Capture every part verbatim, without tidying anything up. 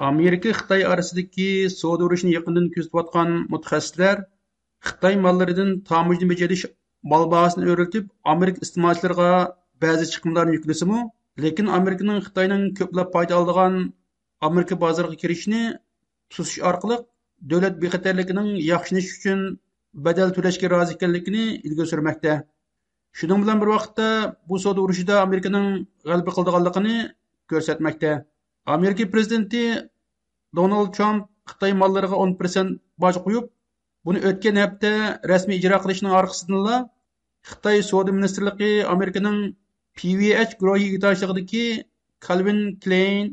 ئامېرىكا خىتاي ئارىسىدىكى سودا ئۇرۇشىنى يېقىندىن كۆزىتىۋاتقان مۇتەخەسسىسلەر خىتاي ماللىرىدىن تاموژنا بېجىرىش مال باھاسىنى ئۆرلىتىپ، ئامېرىكا ئىستېمالچىلىرىغا بەزى چىقىملارنى يۈكلىسىمۇ، لېكىن ئامېرىكىنىڭ خىتاينىڭ كۆپلەپ پايدا ئالىدىغان ئامېرىكا بازىرىغا كىرىشىنى توسۇش ئارقىلىق دۆلەت بىخەتەرلىكىنىڭ ياخشىلىنىشى ئۈچۈن بەدەل تۆلەشكە رازى ئىكەنلىكىنى ئىلگىرى سۈرمەكتە. شۇنىڭ بىلەن بىر ۋاقىتتا، بۇ سودا ئۇرۇشىدا ئامېرىكىنىڭ غەلىبە قىلىدىغانلىقىنى كۆرسەتمەكتە. ئامېرىكا پىرېزىدېنتى دونالد ترامپ خىتاي ماللىرىغا ئون پىرسەنت باج قويۇپ، بۇنى ئۆتكەن ھەپتە رەسمىي ئىجرا قىلىشىنىڭ ئارقىسىدىنلا، خىتاي سودا مىنىستىرلىقى ئامېرىكىنىڭ پى ۋى ئېچ گۇرۇھى ئىگىدارچىلىقىدىكى كالۋىن كلېين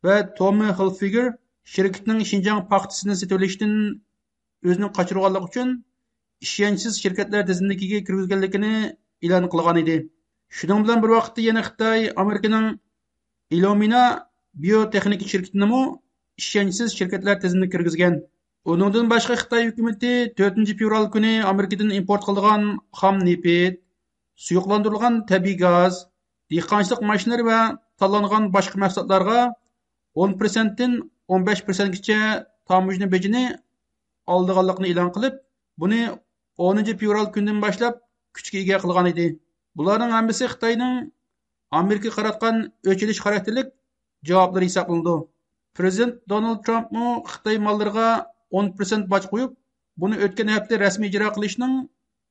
ۋە تومى ھىلفىگېر شىركىتىنىڭ شىنجاڭ پاختىسىنى سېتىۋېلىشتىن ئۆزىنى قاچۇرغانلىقى ئۈچۈن ئىشەنچسىز شىركەتلەر تىزىملىكىگە كىرگۈزگەنلىكىنى ئېلان قىلغان ئىدى. شۇنىڭ بىلەن بىر ۋاقىتتا يەنە خىتاي ئامېرىكىنىڭ ئىليۇمىنا بىيوتېخنىكا شىركىتىنىمۇ ئىشەنچسىز شىركەتلەر تىزىمىگە كىرگۈزگەن. ئۇنىڭدىن باشقا خىتاي ھۆكۈمىتى تۆتىنچى فېۋرال كۈنى ئامېرىكىدىن ئىمپورت قىلىدىغان خام نېفىت، سۇيۇقلاندۇرۇلغان تەبىئىي گاز، دېھقانچىلىق ماشىنىلىرى ۋە تاللانغان باشقا مەھسۇلاتلارغا ئون پىرسەنتتىن ئون بەش پىرسەنتكىچە تاموژنا بېجىنى ئالىدىغانلىقىنى ئېلان قىلىپ، بۇنى ئونىنچى فېۋرال كۈنىدىن باشلاپ كۈچكە ئىگە قىلغان ئىدى. بۇلارنىڭ ھەممىسى خىتاينىڭ ئامېرىكىغا قاراتقان ئۆچ ئېلىش خاراكتېرلىك جاۋابلىرى ھېسابلىنىدۇ. پىرېزىدېنت دونالد ترامپمۇ خىتاي ماللىرىغا ئون پىرسەنت باج قويۇپ، بۇنى ئۆتكەن ھەپتە رەسمىي ئىجرا قىلىشنىڭ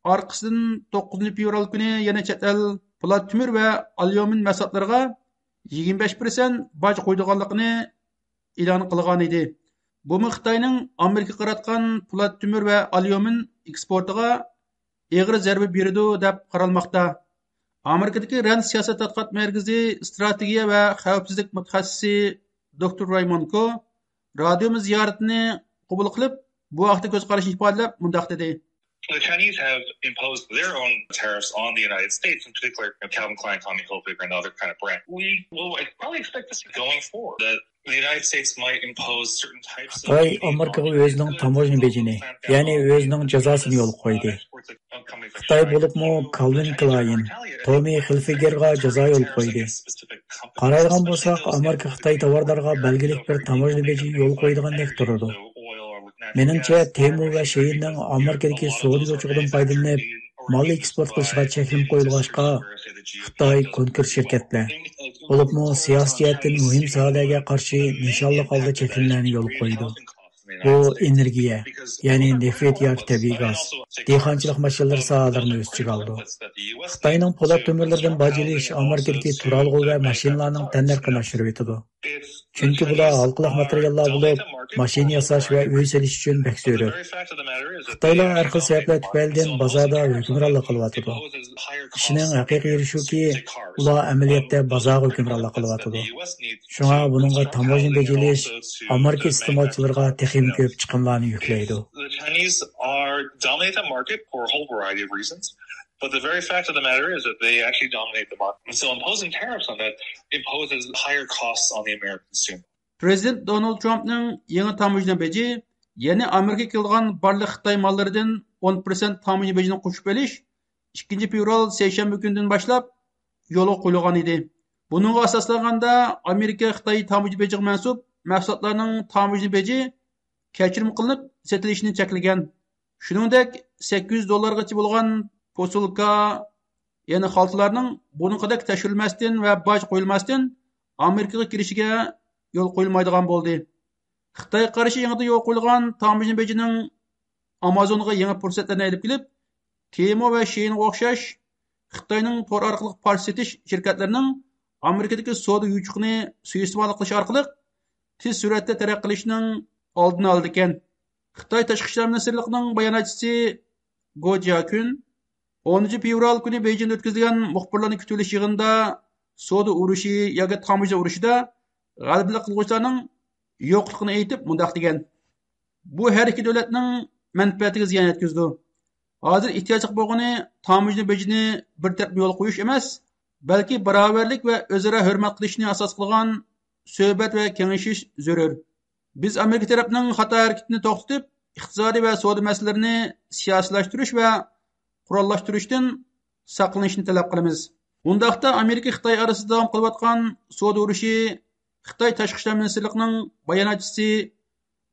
ئارقىسىدىن توققۇزىنچى فېۋرال كۈنى يەنە چەت ئەل پولات تۆمۈر ۋە ئاليۇمىن مەھسۇلاتلىرىغا يىگىرمە بەش پىرسەنت باج قويىدىغانلىقىنى ئېلان قىلغان ئىدى. بۇمۇ خىتاينىڭ ئامېرىكىغا قاراتقان پولات تۆمۈر ۋە ئاليۇمىن ئېكسپورتىغا ئېغىر زەربە بېرىدۇ، دەپ قارالماقتا. ئامېرىكىدىكى رەند سىياسەت تەتقىقات مەركىزى ئىستراتېگىيە ۋە خەۋپسىزلىك مۇتەخەسسىسى دوكتور راي مونكو رادىيومىز زىيارىتىنى قوبۇل قىلىپ، بۇ ھەقتە كۆز قارىشىنى ئىپادىلەپ مۇنداق دېدى. The Chinese have imposed their own tariffs on the United States, in particular, you know, Calvin Klein, Tommy Hilfiger, and other kind of brand. We will probably expect this going forward. That the United States might impose certain types of خىتاي ئامېرىكىغا ئۆزىنىڭ تاموژنا بېجىنى، يەنى ئۆزىنىڭ جازاسىنى يولغا قويدى. خىتاي بولۇپمۇ كالۋىن كلاين، تومى خىلفىگېرغا جازا يولغا قويدى. قارايدىغان بولساق، ئامېرىكا خىتاي تاۋارلىرىغا بەلگىلىك بىر تاموژنا بېجى يولغا قويىدىغاندەك تۇرىدۇ. مېنىڭچە، تېمۇ ۋە شېيىننىڭ ئامېرىكىدىكى سودا يوچۇقىدىن پايدىلىنىپ، مال ئېكسپورت قىلىشىغا چەكلىمە قويۇلغاچقا، خىتاي كونكرېت شىركەتلەر، بولۇپمۇ سىياسىي جەھەتتىن مۇھىم ساھەلەرگە قارشى نىشانلىق ھالدا چەكلىمىلەرنى يولغا قويىدۇ. بۇ ئېنېرگىيە، يەنى نېفىت ياكى تەبىئىي گاز، دېھقانچىلىق ماشىنىلىرى ساھەلىرىنى ئۆز ئىچىگە ئالىدۇ. خىتاينىڭ پولات تۆمۈرلىرىدىن باج ئېلىش ئامېرىكىدىكى تۇرالغۇ ۋە ماشىنىلارنىڭ تەننەرخىنى ئاشۇرۇۋېتىدۇ. چۈنكى بۇلار ھالقىلىق ماتېرىياللار بولۇپ، ماشىنا ياساش ۋە ئۆي سېلىش ئۈچۈن بەك زۆرۈر. خىتايلار ھەر خىل سەۋەبلەر تۈپەيلىدىن بازاردا ھۆكۈمرانلىق قىلىۋاتىدۇ. ئىشنىڭ ھەقىقىي يېرى شۇكى، ئۇلار ئەمەلىيەتتە بازارغا ھۆكۈمرانلىق قىلىۋاتىدۇ. شۇڭا بۇنىڭغا تاموژنا بېجى ئېلىش ئامېرىكا ئىستېمالچىلىرىغا تېخىمۇ كۆپ چىقىملارنى يۈكلەيدۇ. The Chinese are dominate the market for a whole variety of reasons, but the very fact of the matter is that they actually dominate the market. And so imposing tariffs on that imposes higher costs on the American consumer. پىرېزىدېنت دونالد ترامپنىڭ يېڭى تاموژنا بېجى، يەنى ئامېرىكىغا كېلىدىغان بارلىق خىتاي ماللىرىدىن ئون پىرسەنت تاموژنا بېجىنى قوشۇپ ئېلىش ئىككىنچى فېۋرال سەيشەنبە كۈنىدىن باشلاپ يولغا قويۇلغان ئىدى. بۇنىڭغا ئاساسلانغاندا، ئامېرىكا خىتاي تاموژنا بېجىغا مەنسۇپ مەھسۇلاتلارنىڭ تاموژنا بېجى كەچۈرۈم قىلىنىپ سېتىلىشىنى چەكلىگەن. شۇنىڭدەك، سەككىز يۈز دوللارغىچە بولغان پوسۇلكا، يەنى خالتىلارنىڭ بۇرۇنقىدەك تەكشۈرۈلمەستىن ۋە باج قويۇلماستىن ئامېرىكىغا كىرىشىگە يول قويۇلمايدىغان بولدى. خىتايغا قارشى يېڭىدىن يولغا قويۇلغان تاموژنا بېجىنىڭ ئامازونغا يېڭى پۇرسەتلەرنى ئېلىپ كېلىپ، تېمو ۋە شېيىنغا ئوخشاش خىتاينىڭ تور ئارقىلىق پارچە سېتىش شىركەتلىرىنىڭ ئامېرىكىدىكى سودا يوچۇقىنى سۇيىئىستېمال قىلىش ئارقىلىق تېز سۈرئەتتە تەرەققىي قىلىشىنىڭ ئالدىنى ئالىدىكەن. خىتاي تاشقى ئىشلار مىنىستىرلىقىنىڭ باياناتچىسى گو جياكۈن ئونىنچى فېۋرال كۈنى بېيجىڭدا ئۆتكۈزۈلگەن مۇخبىرلارنى كۈتۈۋېلىش يىغىنىدا سودا ئۇرۇشى ياكى تاموژنا ئۇرۇشىدا غەلىبىلىك قىلغۇچىلارنىڭ يوقلۇقىنى ئېيتىپ مۇنداق دېگەن: بۇ ھەر ئىككى دۆلەتنىڭ مەنپەئەتىگە زىيان يەتكۈزىدۇ. ھازىر ئېھتىياجلىق بولغىنى تاموژنا بېجىنى بىر تەرەپلىمە يولغا قويۇش ئەمەس، بەلكى باراۋەرلىك ۋە ئۆزئارا ھۆرمەت قىلىشنى ئاساس قىلغان سۆھبەت ۋە كېڭىشىش زۆرۈر. بىز ئامېرىكا تەرەپنىڭ خاتا ھەرىكىتىنى توختىتىپ، ئىقتىسادىي ۋە سودا مەسىلىلىرىنى سىياسىيلاشتۇرۇش ۋە قوراللاشتۇرۇشتىن ساقلىنىشنى تەلەپ قىلىمىز. ئۇنداقتا ئامېرىكا خىتاي ئارىسىدا داۋام قىلىۋاتقان سودا ئۇرۇشى خىتاي تاشقى ئىشلار مىنىستىرلىقىنىڭ باياناتچىسى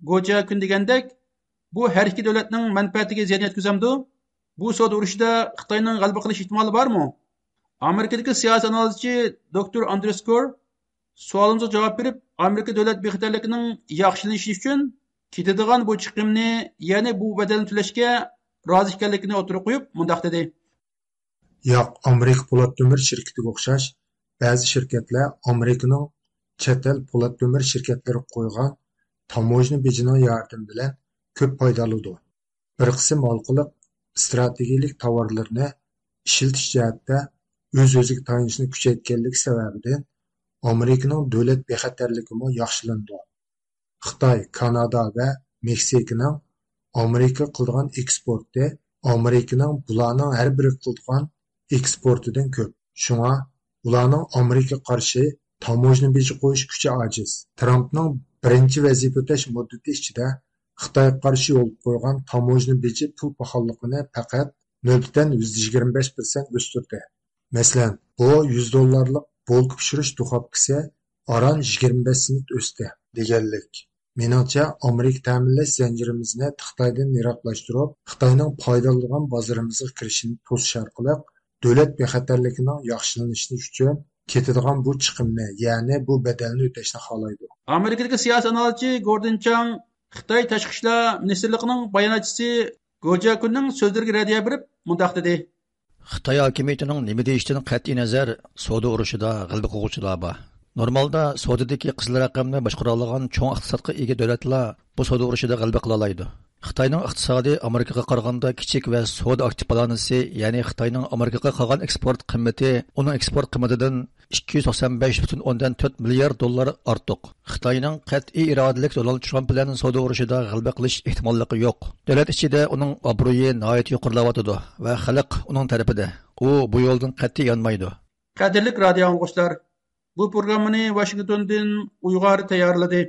گو جياكۈن دېگەندەك، بۇ ھەر ئىككى دۆلەتنىڭ مەنپەئەتىگە زىيان يەتكۈزەمدۇ؟ بۇ سودا ئۇرۇشىدا خىتاينىڭ غەلىبە قىلىش ئېھتىمالى بارمۇ؟ ئامېرىكىدىكى سىياسىي ئانالىزچى دوكتور ئاندرېس كور سوئالىمىزغا جاۋاب بېرىپ، ئامېرىكا دۆلەت بىخەتەرلىكىنىڭ ياخشىلىنىشى ئۈچۈن كېتىدىغان بۇ چىقىمنى، يەنى بۇ بەدەلنى تۆلەشكە رازى ئىكەنلىكىنى ئوتتۇرىغا قويۇپ، مۇنداق دېدى. ياق، ئامېرىكا پولات تۆمۈر شىركىتىگە ئوخشاش بەزى شىركەتلەر ئامېرىكىنىڭ چەت ئەل پولات تۆمۈر شىركەتلىرىگە قويغان تاموژنا بېجىنىڭ ياردىمى بىلەن كۆپ پايدا ئالىدۇ. بىر قىسىم ھالقىلىق ئىستراتېگىيەلىك تاۋارلىرىنى ئىشلىتىش جەھەتتە ئۆز-ئۆزىگە تايىنىشنى كۈچەيتكەنلىكى سەۋەبىدىن ئامېرىكىنىڭ دۆلەت بىخەتەرلىكىمۇ ياخشىلىنىدۇ. خىتاي، كانادا ۋە مېكسىكىنىڭ ئامېرىكىغا قىلىدىغان ئېكسپورتى ئامېرىكىنىڭ بۇلارنىڭ ھەر بىرىگە قىلىدىغان ئېكسپورتىدىن كۆپ. شۇڭا ئۇلارنىڭ ئامېرىكىغا قارشى تاموژنا بېجى قويۇش كۈچى ئاجىز. ترامپنىڭ بىرىنچى ۋەزىپە ئۆتەش مۇددىتى ئىچىدە خىتايغا قارشى يولغا قويغان تاموژنا بېجى پۇل پاخاللىقىنى پەقەت نۆل پۈتۈن يۈزدىن يىگىرمە بەش پىرسەنت ئۆستۈردى. مەسىلەن، بۇ يۈز دوللارلىق بولكا پىشۇرۇش دۇخوپكىسى ئاران يىگىرمە بەش سېنت ئۆستى دېگەنلىك. مېنىڭچە، ئامېرىكا تەمىنلەش زەنجىرىمىزنى خىتايدىن يىراقلاشتۇرۇپ، خىتاينىڭ پايدىلىنىدىغان بازىرىمىزغا كىرىشىنى توسۇش ئارقىلىق دۆلەت بىخەتەرلىكىنىڭ ياخشىلىنىشى ئۈچۈن كېتىدىغان بۇ چىقىمنى، يەنى بۇ بەدەلنى ئۆتەشنى خالايدۇ. ئامېرىكىدىكى سىياسىي ئانالىزچى گوردىن چاڭ خىتاي تاشقى ئىشلار مىنىستىرلىقىنىڭ باياناتچىسى گو جياكۈننىڭ سۆزلىرىگە رەددىيە بېرىپ مۇنداق دېدى. خىتاي ھاكىمىيىتىنىڭ نېمە دېيىشىدىن قەتئىينەزەر، سودا ئۇرۇشىدا غەلىبە قىلغۇچىلار بار. نورمالدا سودىدىكى قىزىل رەقەمنى باشقۇرالىغان چوڭ ئىقتىسادقا ئىگە دۆلەتلەر بۇ سودا ئۇرۇشىدا غەلىبە قىلالايدۇ. خىتاينىڭ ئىقتىسادى ئامېرىكىغا قارىغاندا كىچىك ۋە سودا ئاكتىپ بالانسى، يەنى خىتاينىڭ ئامېرىكىغا قىلغان ئېكسپورت قىممىتى ئۇنىڭ ئېكسپورت قىممىتىدىن ئىككى يۈز توقسان بەش پۈتۈن ئوندىن تۆت مىليارد دوللار ئارتۇق. خىتاينىڭ قەتئىي ئىرادىلىك دونالد ترامپ بىلەن سودا ئۇرۇشىدا غەلىبە قىلىش ئېھتىماللىقى يوق. دۆلەت ئىچىدە ئۇنىڭ ئابرۇيى ناھايىتى يۇقىرىلاۋاتىدۇ ۋە خەلق ئۇنىڭ تەرىپىدە. ئۇ بۇ يولدىن قەتئىي يانمايدۇ. قەدىرلىك رادىيو ئاڭلىغۇچىلار، بۇ پروگراممىنى ۋاشىنگتوندىن ئۇيغار تەييارلىدى.